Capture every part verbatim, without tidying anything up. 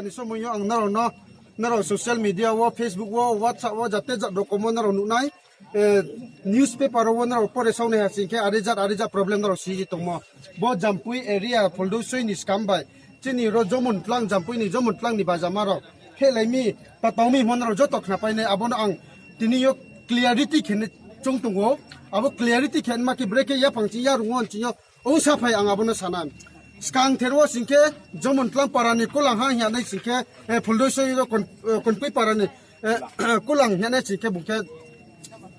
Ni somoi yo ang nrao no, nrao social media wo, Facebook wo, WhatsApp wo, jate jat rokom wo nrao nuh nai, eh, newspaper wo nrao pore sao nai ha sing khe, are jat, are jat problem nrao si ye tongmo. Bo Jampui area, Pholdosoi ni skam bai. Chini ro Jomon Tlang, Jampui ni Jomon Tlang ni bajama rao. Phelai mi, patao mi himo nrao joto khnapai nai, abo no ang tini yo clarity khe ni choung tong ou. Abo clarity khe ma khe brekhe yaphang ching yarung wo ching yo. Ong sa phai ang abo no sana. Skang ther wo sing khe Jomon Tlang para ni Kulang ha hing ya nai sing khe, eh, Pholdosoi yo kon-, eh, Konpui para ni, eh, Kulang hing ya nai sing khe bung khe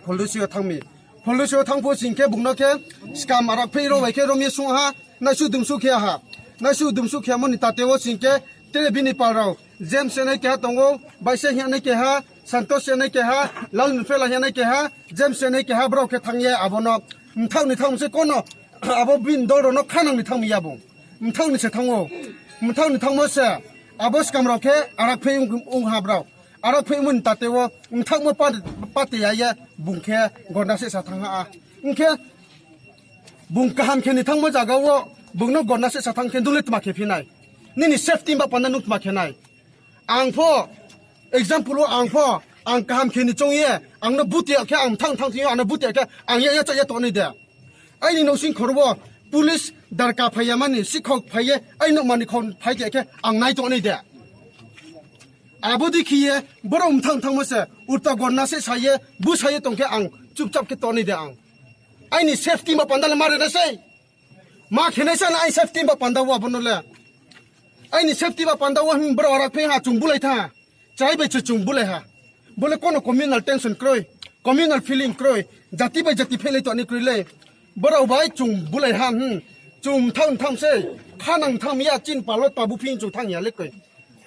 Pholdosoi yo thanng mi. Pholdosoi yo thanng pho sing khe bung no khe skam arak phei rao bai khe rom ye sung ha, naisu dumsu khe ha. Naisu dumsu khe mo ni tate wo sing khe tre bini pal rao. James se nai keha tong ou, Baise hing ya nai keha, Santos se nai keha, Lal Nifela hing ya nai keha, James se nai keha, brao khe thanng ye abo no. Mthaoh ni thanng se kono, abo bini dol rao no khanang ni thanng mi ya bung. Mthaoh ni se thanng ou. Mthaoh ni thanngmo se, abo skam rao khe arak phei ong, ong ha brao. Arak phei mo ni tate wo, mthaohmo pa-, pate ya ye, bung khe gorna se sa thanng ha a. Ong khe, bung kaham khe ni thanngmo zaga wo, bung no gorna se sa thanng khe, nung le tma khe phi nai. Nini safety ba panda nung tma khe nai. Ang pho, example wo ang pho, ang kaham khe ni choung ye, ang no buti ya khe, ang mthaoh mthaoh thing yo, ang no buti ya khe, ang ya ya cha ya tong nai de. Aini nouhsing khor wo, police darka phai ya mani, sikhok phai ye, aini nouhma ni khor phai khe khe, ang nai tong nai de. Abo dei khe ye, brao mthaoh mthaohmo se, ulta gorna se sa ye, bu sa ye tong khe ang chupchap khe tong nai de ang. Aini safety ba panda le ma re na sei. Ma khe nai sa na aini safety ba panda wo abo no le. Aini safety ba panda wo him brao arak phei ha chung bulai tha. Chrai bai se chung bulai ha. Bo le kono communal tension kroi, communal feeling kroi, jati bai jati phehlai tong ni kroi le. Brao bai chung bulai ha, hmm. Chung mthaoh mthaoh sei, khanang mthaoh mi ya, chini pal wo tabu phi chung thanng ya le kroi.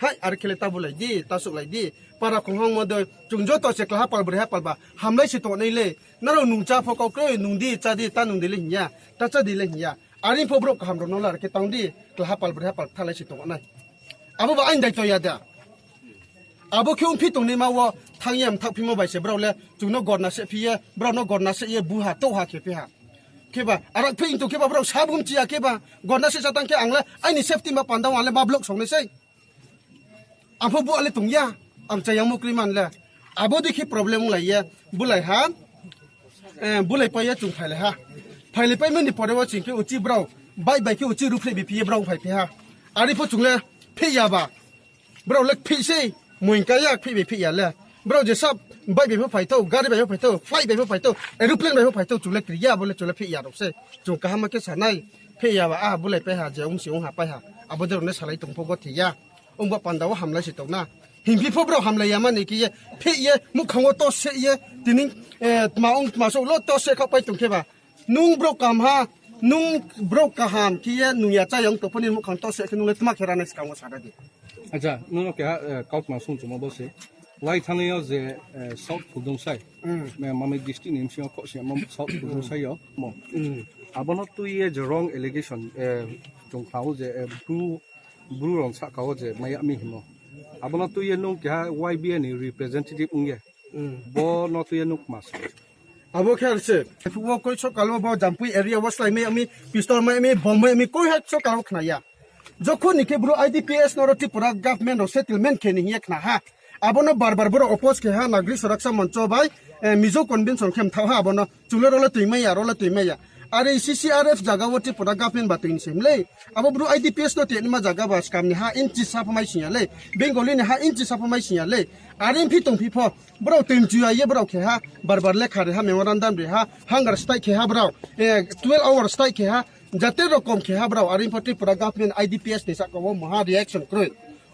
Hai, are khe le ta bulai di, ta suhlai di. Para khonghang mo dei, chung joto se klaha pal braiha pal ba, hamlai se tong nai le. Nrao nung chá pho kau kroi, nung di, chá di, ta nung di le hing ya, ta chá di le hing ya. Are pho brouh kaham rao no la are khe tang di, klaha pal braiha pal kthalai se tong nai. Abo ba aini daito ya da. Abo khe ongphi tongnaima wo thanng ye mthaohphimo bai se brao le chung no gorna sehphi ye, brao no gorna seh ye buha touha khe phi ha. Kheba arak phi tong kheba brao sabum chi ya kheba gorna seh sa tang khe ang le aini safety ba panda wo ang le ma block song nai sei. Ang pho bu ale tong ya, ang chayangmo kroi man le. Abo dei khe problem onglai ye, bulai ha, eh, bulai pai ye chung phailai ha. Phailai paimo ni pore wo ching khe uchih brao, bike bai khe uchih ruhphreh bi phi ye brao phaiphi ha. Are pho chung le phih ya ba. Brao le phih sei, moing ka ya, phih bai phih ya le. Brao je sab bike bai pho phai thou, gari bai pho phai thou, flight bai pho phai thou, aeroplane bai pho phai thou, chung le kri ya, abo le chung le phih ya rao sei. Chung kaham khe sa nai, phih ya ba, a, bulai pai ha, je ong se ong ha pai ha. Abo dei rao le salai tong pho gothi ya. Ongba panda wo hamlai se tong na. Hingphi pho brao hamlai ya mani khe ye, phih ye, muhkhang wo to seh ye, tini, eh, tma ong tma souh lo to seh khaoh pai tong kheba. Nung brouh kaham ha, nung brouh kaham khe ye nung ya chá ya ong tong pho nini muhkhang to seh khe nung le tma khe ra nai skang wo sa ra di. Acha, nung no keha, eh, kautma sung chungmo bo se. Lai thanngnai yo je, eh, South Phuldungsai, eh, Mamit district ni bsing yo khoh se South Phuldungsai yo mo. Abo no tui ye je wrong allegation, eh, chung khna ou je, eh, Bru Bru rao sahka wo je mai yag mi hingmo. Abo no tui ye nung keha Y B A ni representative ong ye. Bo no tui ye nung kma se. Abo khe ar se. Phuh wo koi sokal wo bo Jampui area wo slái mai yag mi, pistol mai yag mi, bomb mai yag mi, koi ha sokal wo khna ya. Jokhon ni khe brouh I D P S no ro Tripura government rao settlement khe ni hing ye khna ha. Abo no bar bar brouh oppose khe ha, Nagrik Suraksa Moncho bai, eh, Mizo Convention khe mthaoh ha abo no. Chung le ro le toing mai ya, ro le toing mai ya. Are C C R F zaga wo Tripura government ba toing ni se mlei. Abo brouh I D P S no tei naima zaga ba skam ni ha inchi sa pho mai sing ya lei. Bengali ni ha inchi sa pho mai sing ya lei. Are phi tong phi pho. Brao toing chu ya ye brao khe ha. Bar bar lekha ri ha, memorandum ri ha. Hunger strike khe ha brao. Eh, twelve hour strike khe ha. Jate rokom khe ha brao. Are pho Tripura government I D P S ni sahka wo maha reaction kroi.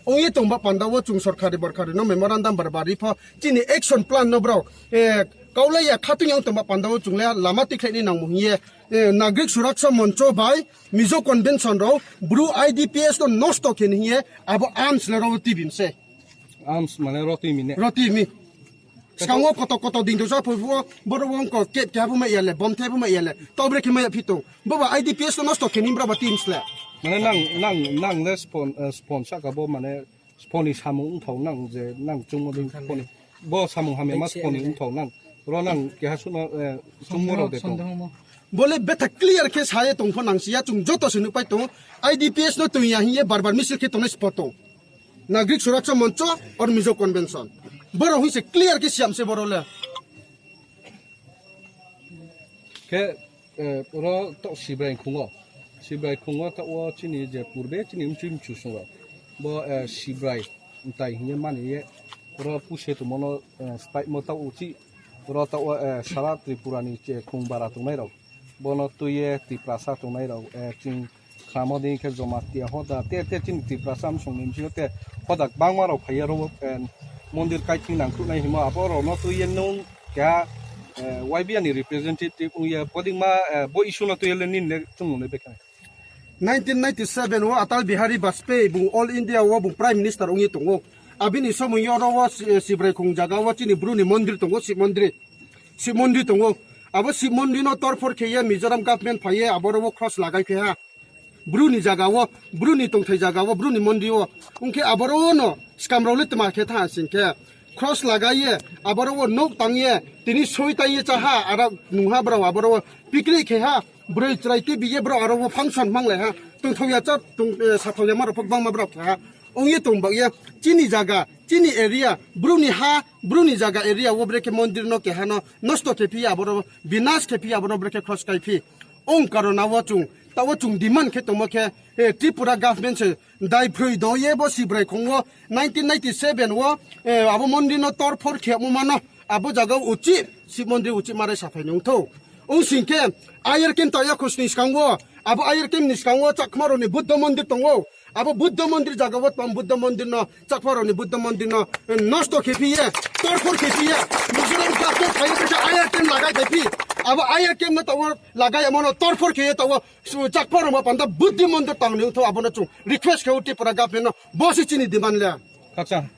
Ong ye tongba panda wo chung sorkari borkari no memorandum bar bar ri pho, chini action plan no brao, eh, kaulai ya khatong ya ong tongba panda wo chung le lama tikhlai ni nangmo hing ye, eh, Nagrik Suraksa Moncho bai Mizo Convention rao brouh I D P S no nosto khe ni hing ye abo arms le ro tui bi mi se. Arms mane ro tui mi ne? Ro tui mi. Skang wo koto koto ding tong sa pho pho, boro wo ongko kep keha pho mai ya le, bom the pho mai ya le, to bre khe mai ya phi tong. Bo ba I D P S no nosto khe ni brao ba teams le. Mane nang, nang, nang le spon, eh, spon sahka bo mane spon ni samung ongthao nang je nang chungmo dei spon ni. Bo samung hamya ma spon ni ongthao nang. Ro nang keha suh no, eh, chungmo rao de tong. Bo le betha clear khe sa ye tong pho nang si ya chung joto se nuhpai tong. I D P S no toing ya hing ye bar bar misil khe tongnai spot tong. Nagrik Suraksha Moncho or Mizo Convention. Borao hing se clear khe siam se borao le. Khe, ro taoh Sibrai khong wo. Sibrai khong wo taoh wo chini je purbe chini mchui mchu song rao. Bo, Sibrai mtai hing ye mani ye. Ro puse tongmo no, spaimo taoh uchih. Ro taoh wo, sara Tripura ni je khong bara tongnai rao. Bo no tui ye Tiprasa tongnai rao, ching khnamo dei khe Jomatia hoda, te, te chini Tiprasa msong ni bsing yo te hoda gbangma rao phai ye ro, mondir kaithing nangkhruhnai hingmo, abo rao no tui ye nung keha, YBA ni representative ong ye, bodei ma, bo issue no tui ye le nini le chung nung le bekhe. Nineteen ninety seven wo Atal Bihari Vajpayee bung All India wo bung Prime Minister ong ye tong ou. Abini somoi yo ro wo, Sibrai khong zaga wo chini Bru ni mondir tong ou, Shiv mondir. Shiv mondir tong ou. Abo Shiv mondir no torphor khe ye Mizoram government phai ye aboro wo cross lagai phi ha. Bru ni zaga wo, Bru ni tongthai zaga wo, Bru ni mondir wo. Ong khe aboro wo no skam rao le tma khe thanng sing khe, cross lagai ye, aboro wo nouh tang ye, tini soi tang ye chá ha, aro nung ha brao aboro wo picnic khe ha, broi chrai tibi ye brao aro wo function manglai ha. Tongthao ya chá, sathao ya ma rao pho gbangma brao khe ha. Ong ye tong baoh ye, chini zaga, chini area, Bru ni ha, Bru ni zaga area wo brekhe mondir no keha no nosto khe phi ye aboro, binas khe phi ye aboro brekhe cross kai phi. Ong karona wo chung, taoh wo chung demand khe tongmo khe, Tripura government se daiphroi do ye bo Sibrai khong wo nineteen ninety seven wo, abo mondir no torphor khe mo ma no, abo zaga wo uchih, Shiv mondir uchih marai saphai ni ong thou. Ong sing khe, ayar khe taoh yakho sni skang wo, abo ayar khe ni skang wo Chakma rao ni Buddha mondir tong ou. Abo Buddha mondir zaga wo tong Buddha mondir no, Chakma rao ni Buddha mondir no, nosto khe phi ye, torphor khe phi ye, Mizoram government phai ye khe ayar khe lagai phai phi. Abo ayar khe no taoh wo lagai amo no torphor khe ye taoh wo, Chakma rao ma panda Buddha mondir tang ni ong thou, abo no chung request khe ou Tripura government no, bo se chini demand le. Khakchang.